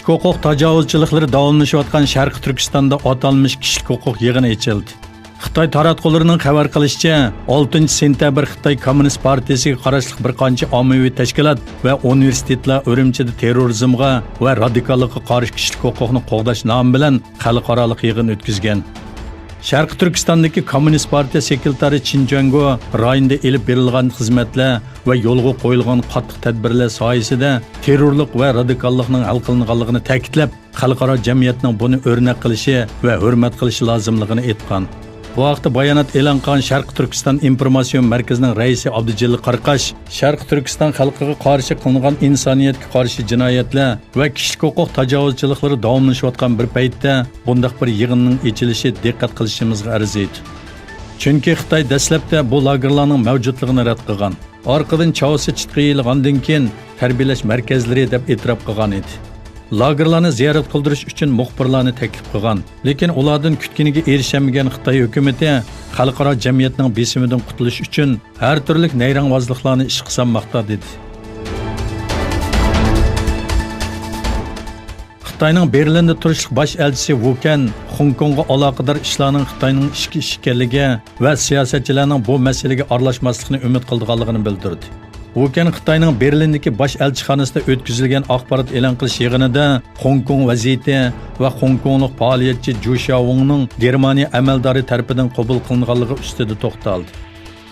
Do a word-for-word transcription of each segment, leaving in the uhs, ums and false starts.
ھوقۇق تاجاۋۇزچىلىقلىرى داۋاملىشىۋاتقان شەرقىي تۈركىستاندا ئاتالمىش كىشىلىك ھوقۇق يىغىنى ئېچىلدى. خىتاي تاراتقۇلىرىنىڭ خەۋەر قىلىشىچە، ئالتىنچى سېنتەبىر خىتاي كوممۇنىست پارتىيىسىگە قاراشلىق بىر قانچە ئاممىۋى تەشكىلات ۋە ئۇنىۋېرسىتېتلار ئۈرۈمچىدە تېررورىزمغا ۋە رادىكاللىققا قارشى كىشىلىك ھوقۇقنى قوغداش نامى بىلەن خەلقئارالىق يىغىن ئۆتكۈزگەن. شەرقىي تۈركىستاندىكى كوممۇنىست پارتىيە سېكرېتارى چىن جۇەنگو رايوندا ئېلىپ بېرىلغان خىزمەتلەر ۋە يولغا قويۇلغان قاتتىق تەدبىرلەر سايىسىدە تېررورلۇق ۋە رادىكاللىقنىڭ ھەل قىلىنغانلىقىنى تەكىتلەپ، خەلقئارا جەمئىيەتنىڭ بۇنى ئۆرنەك قىلىشى ۋە ھۆرمەت قىلىشى لازىملىقىنى ئېيتقان. بۇ ھەقتە بايانات ئېلان قىلغان شەرقىي تۈركىستان ئىنفورماتسىيون مەركىزىنىڭ رەئىسى ئابدۇجېلىل قاراقاش، شەرقىي تۈركىستان خەلقىگە قارشى قىلىنغان ئىنسانىيەتكە قارشى جىنايەتلەر ۋە كىشىلىك ھوقۇق تاجاۋۇزچىلىقلىرى داۋاملىشىۋاتقان بىر پەيتتە، بۇنداق بىر يىغىننىڭ ئېچىلىشى دىققەت قىلىشىمىزغا ئەرزىيدۇ. چۈنكى خىتاي دەسلەپتە بۇ لاگېرلارنىڭ مەۋجۇتلۇقىنى رەت قىلغان. ئارقىدىن چاۋسى چىتقا يېيىلغاندىن كېيىن، تەربىيەلەش مەركەزلىرى دەپ ئېتىراپ قىلغان ئىدى. لاگېرلارنى زىيارەت قىلدۇرۇش ئۈچۈن مۇخبىرلارنى تەكلىپ قىلغان. لېكىن ئۇلاردىن كۈتكىنىگە ئېرىشەلمىگەن خىتاي ھۆكۈمىتى خەلقئارا جەمئىيەتنىڭ بېسىمىدىن قۇتۇلۇش ئۈچۈن ھەر تۈرلۈك نەيرەڭۋازلىقلارنى ئىشقا سالماقتا، دېدى. خىتاينىڭ بېرلىندا تۇرۇشلۇق باش ئەلچىسى ۋۇ كەن خوڭكوڭغا ئالاقىدار ئىشلارنىڭ خىتاينىڭ ئىچكى ئىشى ئىكەنلىكى ۋە سىياسەتچىلەرنىڭ بۇ مەسىلىگە ئارىلاشماسلىقىنى ئۈمىد قىلىدىغانلىقىنى بىلدۈردى. ۋۇ كەن خىتاينىڭ بېرلىندىكى باش ئەلچىخانىسىدا ئۆتكۈزۈلگەن ئاخبارات ئېلان قىلىش يىغىنىدا خوڭكوڭ ۋەزىيىتى ۋە خوڭكوڭلۇق پائالىيەتچى جۇ شياۋۇڭنىڭ گېرمانىيە ئەمەلدارى تەرىپىدىن قوبۇل قىلىنغانلىقى ئۈستىدە توختالدى.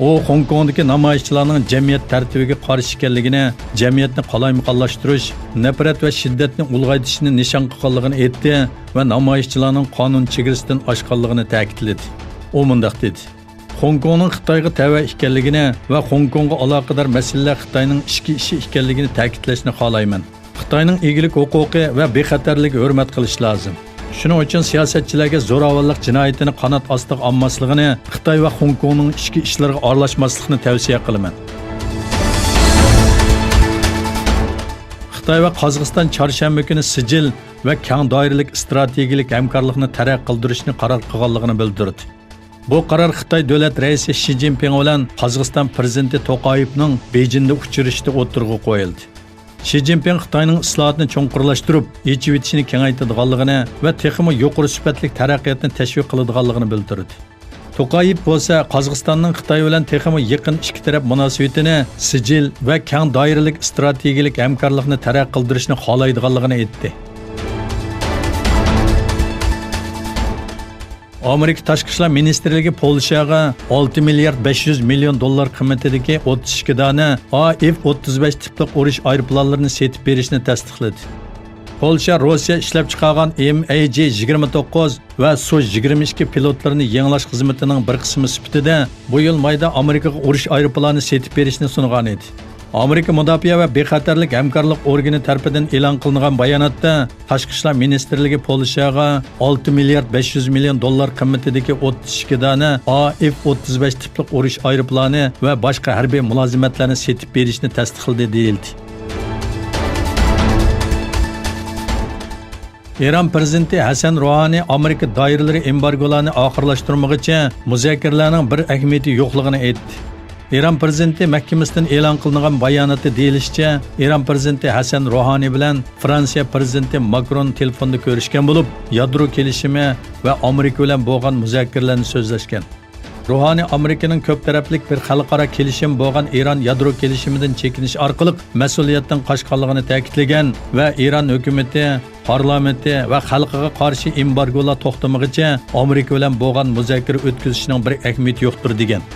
ئۇ خوڭكوڭدىكى نامايىشچىلارنىڭ جەمئىيەت تەرتىپىگە قارشى ئىكەنلىكىنى، جەمئىيەتنى قالايمىقانلاشتۇرۇش، نەپرەت ۋە شىددەتنى ئۇلغايتىشنى نىشان قىلغانلىقىنى ئېيتتى ۋە نامايىشچىلارنىڭ قانۇن چېگرىسىدىن ئاشقانلىقىنى تەكىتلىدى. ئۇ مۇنداق دېدى: خوڭكوڭنىڭ خىتايغا تەۋە ئىكەنلىكىنى ۋە خوڭكوڭغا ئالاقىدار مەسىلىلەر خىتاينىڭ ئىچكى ئىشى ئىكەنلىكىنى تەكىتلەشنى خالايمەن. خىتاينىڭ ئىگىلىك ھوقۇقى ۋە بىخەتەرلىكىگە ھۆرمەت قىلىش لازىم. شۇنىڭ ئۈچۈن سىياسەتچىلەرگە زوراۋانلىق جىنايىتىنى قانات ئاستىغا ئالماسلىقىنى، خىتاي ۋە خوڭكوڭنىڭ ئىچكى ئىشلىرىغا ئارىلاشماسلىقنى تەۋسىيە قىلىمەن. خىتاي ۋە قازاقىستان چارشەنبە كۈنى سىجىل ۋە كەڭ دائىرىلىك ئىستراتېگىيەلىك ھەمكارلىقنى تەرەققىي قىلدۇرۇشنى قارار قىلغانلىقىنى بىلدۈردى. بۇ قارار خىتاي دۆلەت رەئىسى شى جىنپىڭ بىلەن قازاقىستان پىرېزىدېنتى توقايېۋنىڭ بېيجىڭدا ئۇچرىشىشىدا ئوتتۇرىغا قويۇلدى. شى جىنپىڭ خىتاينىڭ ئىسلاھاتىنى چوڭقۇرلاشتۇرۇپ، ئېچىۋېتىشنى كېڭەيتىدىغانلىقىنى ۋە تېخىمۇ يۇقىرى سۈپەتلىك تەرەققىياتنى تەشۋىق قىلىدىغانلىقىنى بىلدۈردى. توقايېۋ بولسا قازاقىستاننىڭ خىتاي بىلەن تېخىمۇ يېقىن ئىككى تەرەپ مۇناسىۋىتىنى سىجىل ۋە كەڭ دائىرىلىك ئىستراتېگىيەلىك ھەمكارلىقنى تەرەققىي قىلدۇرۇشنى خالايدىغانلىقىنى ئېيتتى. ئامېرىكا تاشقى ئىشلار مىنىستىرلىكى پولشاغا ئالتە مىليارد بەش يۈز مىليون دوللار قىممىتىدىكى ئوتتۇز ئىككى دانە ئا ئېف ئوتتۇز بەش تىپلىق ئۇرۇش ئايروپىلانلىرىنى سېتىپ بېرىشنى تەستىقلىدى. پولشا روسىيە ئىشلەپچىقارغان ئېم ئەي جى يىگىرمە توققۇز ۋە سۇ يىگىرمە ئىككى پىلوتلىرىنى يېڭىلاش خىزمىتىنىڭ بىر قىسمى سۈپىتىدە بۇ يىل مايدا ئامېرىكىغا ئۇرۇش ئايروپىلانى سېتىپ بېرىشنى سۇنغانىدى. ئامېرىكا مۇداپىئە ۋە بىخەتەرلىك ھەمكارلىق ئورگىنى تەرىپىدىن ئېلان قىلىنغان باياناتتا، تاشقى ئىشلار مىنىستىرلىكى پولشاغا ئالتە مىليارد بەش يۈز مىليون دوللار قىممىتىدىكى ئوتتۇز ئىككى دانە ئا ئېف ئوتتۇز بەش تىپلىق ئۇرۇش ئايروپىلانى ۋە باشقا ھەربىي مۇلازىمەتلەرنى سېتىپ بېرىشنى تەستىقلىدى، دېيىلدى. ئىران پىرېزىدېنتى ھەسەن روھانى ئامېرىكا دائىرىلىرى ئېمبارگولارنى ئاخىرلاشتۇرمىغۇچە مۇزاكىرىلەرنىڭ بىر ئەھمىيىتى يوقلۇقىنى ئېيتتى. ئىران پىرېزىدېنتى مەھكىمىسىدىن ئېلان قىلىنغان باياناتتا دېيىلىشىچە، ئىران پىرېزىدېنتى ھەسەن روھانى بىلەن فرانسىيە پىرېزىدېنتى ماكرون تېلېفوندا كۆرۈشكەن بولۇپ، يادرو كېلىشىمى ۋە ئامېرىكا بىلەن بولغان مۇزاكىرىلەرنى سۆزلەشكەن. روھانى ئامېرىكىنىڭ كۆپ تەرەپلىك بىر خەلقئارا كېلىشىم بولغان ئىران يادرو كېلىشىمىدىن چېكىنىش ئارقىلىق مەسئۇلىيەتتىن قاچقانلىقىنى تەكىتلىگەن ۋە ئىران ھۆكۈمىتى، پارلامېنتى ۋە خەلقىگە قارشى ئېمبارگولار توختىمىغىچە ئامېرىكا بىلەن بولغان مۇزاكىرە ئۆتكۈزۈشنىڭ بىر ئەھمىيىتى يوقتۇر، دېگەن.